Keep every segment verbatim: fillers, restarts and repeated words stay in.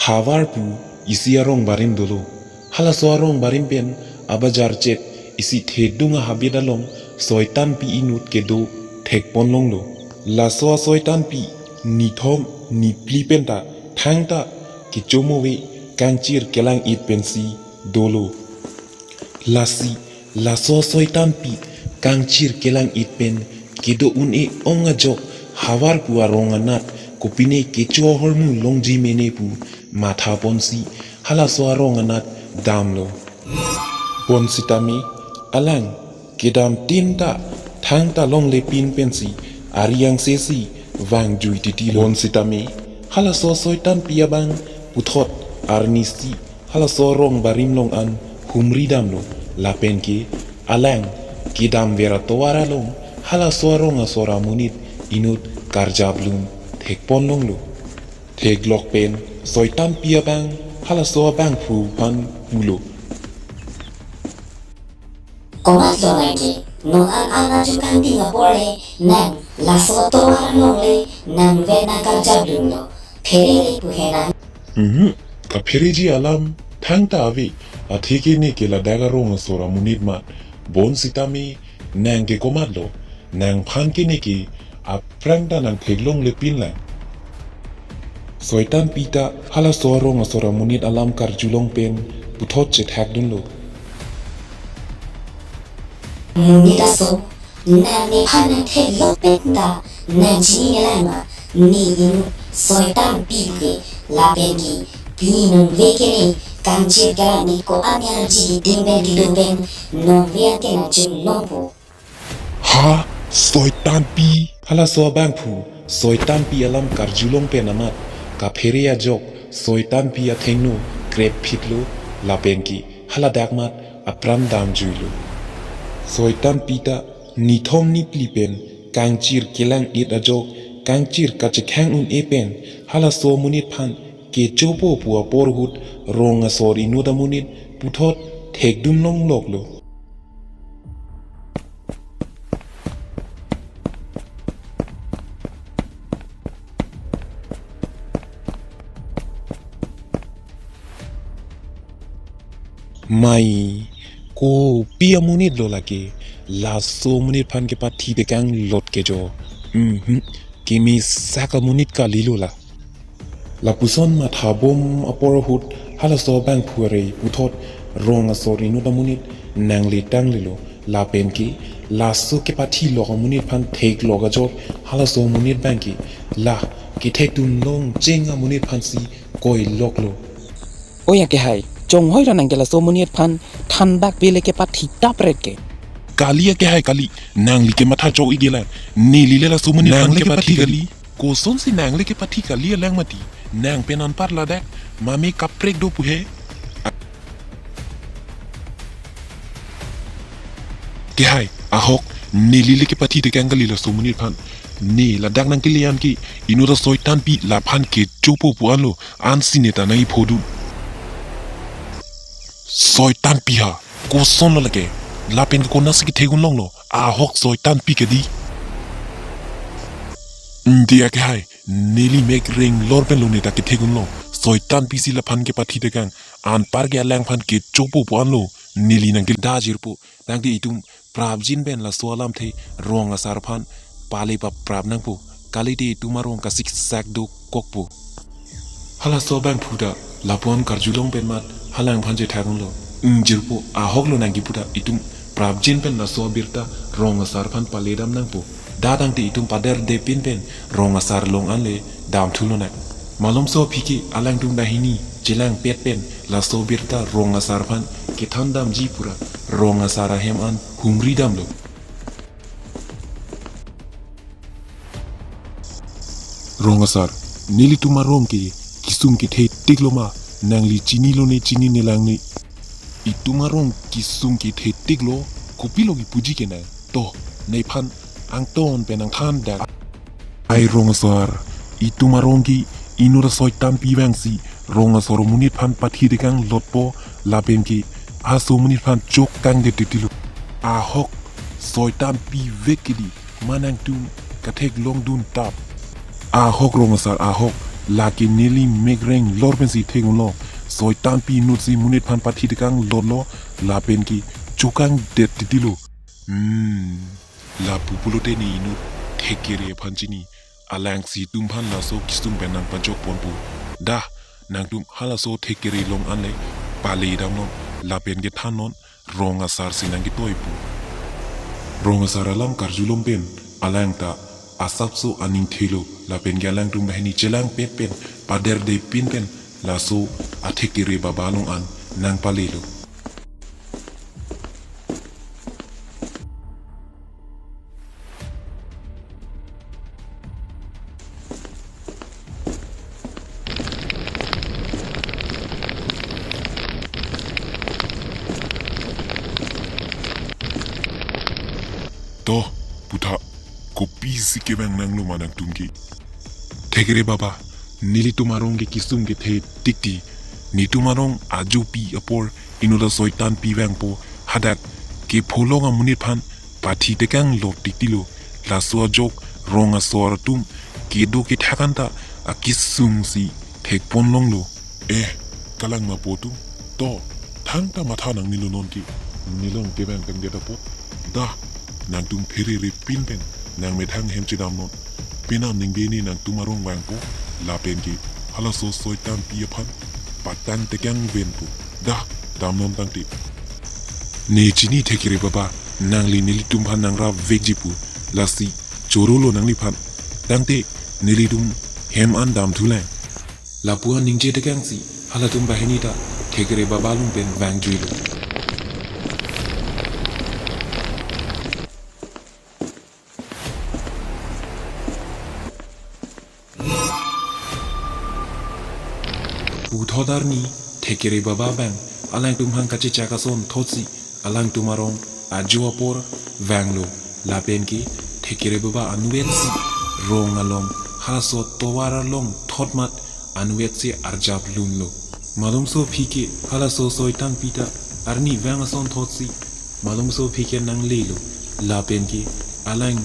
Havar pu isi arong barim dolo. Halaso arong barim pen abajar chet isi thedung ahabit along Soitanpi inut kedo thekpon longlo. Laso asoitanpi nithom niphli penta thangta kechomo ave, kangchir kelang-it pensi dolo. Lasi laso asoitanpi kangchir kelang-it pen kedo un-e ong ajok havar pu arong anat kopine kecho ahormu longji mene pu mathaponsi halaso arong anat damlo. Bonsitame alang kedamtin ta thangta longlepin pensi ari angse si vangjui titilo. Bonsitame halaso asoitanpi abang puthot arnisi halaso arong barim along an humri damlo, lapen ke alang kedamver atovar along halaso arong asor amonit inut karjablum thekpon longlo. Theklok pen Soitanpi abang halaso abangphu aphan pulo. Komatlo nang ke, non an an ajo kangding apor le nang laso atovar along le nang vet nang karjablumlo, phere le pu he nang. Mhm, kaphereji alam thangta ave, atheke ne ke ladak arong asor amonit mat. Bonsitame nang ke komatlo, nangphan ke ne ke aphrang ta nang theklonglepin lang. Soitanpi ta halaso arong asor amonit alam karjulong pen puthot chethakdunlo. Monit aso, nang nephan nang theklong pen ta nang chinine lang ma, ne inut Soitanpi ke, lapen ke pini non ave ke ne kangchir kelang-it ko-an arji ding pen kedo pen non ave an ke nang chunlongpo. Ha, Soitanpi! Halaso abangphu Soitanpi alam karjulong pen amat kaphere ajok Soitanpi athengno krepphitlo, lapen ke haladak mat apran damjuilo. Soitanpi ta nithom niphli pen kangchir kelang-it ajok kangchir kachekhang un-e pen halaso amonit aphan kechopo pu apor ahut rong asor inut amonit puthot thekdun longloklo. Mai, kopi amonit lo lake, laso amonit aphan kepathi tekang lot ke jo. Mhm. Kemesak amonit kalilo la. Lapuson mathabom apor ahut halaso abangphu arei puthot rong asor inut amonit nangletanglelo, lapen ke laso kepathilok amonit aphan theklok ajok halaso amonit abang ke la kethekdun longcheng amonit aphansi koiloklo. Oi akehai, chonghoi ra nang ke laso amonit aphan thandak pele kepathi tapret ke. Kali akehai kali, nangli kematha chok-ik-e lang, neli le laso amonit aphan le kepathi kali. Kosonsi nang le kepathi kali alang mati, nang pen anpar ladak mame kaprek do pu he. Kehai, ahok, neli le kepathi tekang kali laso amonit aphan. Ne ladak nangkele an ke inut asoitanpi laphan kechopo pu anlo, ansi ne ta nangiphodun. Soitanpi ha, kosonlo lake, lapen ke konatsi kethekdun longlo, ahok Soitanpi ke di. Ndi akehai, neli mek renglor pen lo ne ta kethekdun long, Soitanpi si laphan kepathi tekang, anpar ke alangphan kechopo pu anlo, neli nangke da jirpo, tangte itum prapjin pen laso alamthe rong asar aphan pale paprap nangpo, kalite itum arong kasiksak dokokpo. Halaso abangphu ta lapu-an karjulong pen mat halangphan chethakdunlo. Ingjirpo, ahoklo nangkipu ta itum prapjin pen laso abirta rong asar aphan paledam nangpo. Da tangte itum paderdepin pen rong asar along anle damthulo nang. Malomso aphi ke alangtum banghini chelangpet pen laso abirta rong asar aphan kethandamji pura rong asar ahem an humridamlo. Rong asar, nelitum arong ke kesung kethe tiklo ma, nangli chinilo ne chinine lang ne. Itum arong kesung kethe tiklo, kopilo kipuji ke nang. To, nephan angton pen angthandak. Ai rong asar, itum arong ke inut asoitanpi vangsi rong asor amonit aphan pathi tekang lotpo, lapen ke aso amonit aphan chok kangdet titilo. Ahok, soitanpi vek ke di, ma nangtum katheklongdun tap. Ahok rong asar, ahok, Lake neli mekreng lor pensi thek unlo. Soitanpi inutsi monit aphan pathi tekang lotlo, lapen ke chokang det titilo. Hmm. Lapu pulote ne inut thek kere aphan chini. Alangsi itum aphan laso kisung pen nangpajok ponpo. Dah, nangtum halaso thek kere along anle pale damnon, lapen kethannon, rong asarsi nangketoi pu. Rong asar alam karjulong pen, alang ta asapso aning thelo, lapen ke alangtum banghini chelangpet pen, paderde pin pen, laso athek kere baba along an nangpalelo. To, putha, kopisi kevang nanglo ma nangtum ke? Thek kere baba, nelitum arong ke kisung kethe tikti. Netum arong ajopi apor inut ta soitanpi vangpo, hadak kepholong amonit aphan pathi tekang lor tiktilo. Laso ajok rong asor atum kedo kethak anta akisungsi thekpon longlo. Eh, kalang ma po atum. To, thangta matha nangnelo non ke. Nelong kevang pen get apot. Dah, nangtum pherere pin pen nangmethang hem chedamnon. Penang ningde ne nangtum arong vangpo, lapen ke halaso soitanpi aphan patang tekang venpo. Dah, damnon tangte. Ne chini thek kere baba, nangli nelitum aphan nangravekji pu, lasi chorolo nangliphan. Tangte, nelitum hem an damthulang. Lapu-an ningje tekangsi, halatum banghini ta thek kere baba along pen vangjuilo. Puthot arni thek kere baba abang alangtum aphan kachechak ason thotsi alangtum arong ajo apor vanglo, lapen ke thek kere baba anvetsi rong along halaso tovar along thotmat anvetsi arjap lunlo. Malomso aphi ke halaso soitanpi ta arni vang ason thotsi malomso aphi ke nanglelo, lapen ke alang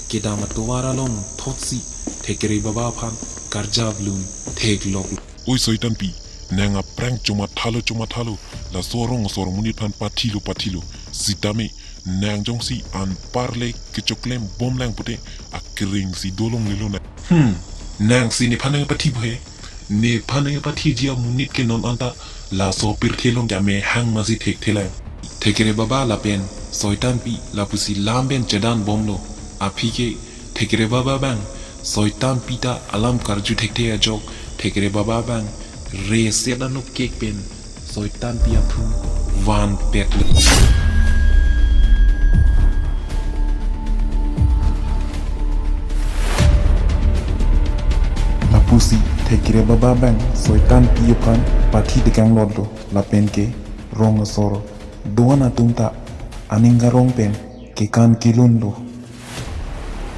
kedam atovar along thotsi thek kere baba aphan karjap lun thekloklo. Oi soitanpi, nang aphrang chomathalo chomathalo, laso rong asor amonit aphan pathilo pathilo, sitame nang jongsi anparle kechoklem bomlang pute akerengsi dolonglelo nang. Hmm, nangsi nephan nangpathi pu he. Nephan nangpathiji amonit ke non anta laso pirthe along keme hang masi thekthelang. Thek kere baba lapen soitanpi lapusi lam pen chedan bomlo. Aphi ke thek kere baba abang soitanpi ta alam karju thekthe ajok thek kere baba abang reset anuk kek pen soitanpi aphung vanpetlo. Lapusi thek kere baba abang soitanpi aphan pathi tekang lotlo, lapen ke rong asor do-an atum ta aning karong pen kekan kelunlo.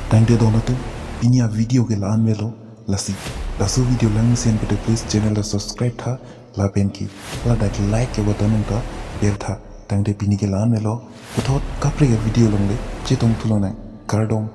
Tangte don atum, pini avideo ke la-an avelo, lasi laso video langsen pute please channel ta subscribe tha, lapen ke ladak like ke button ta bell tha. Tangte pini ke la-an avelo, puthot kaprek avideo along le chetongthu lonang. Kardom.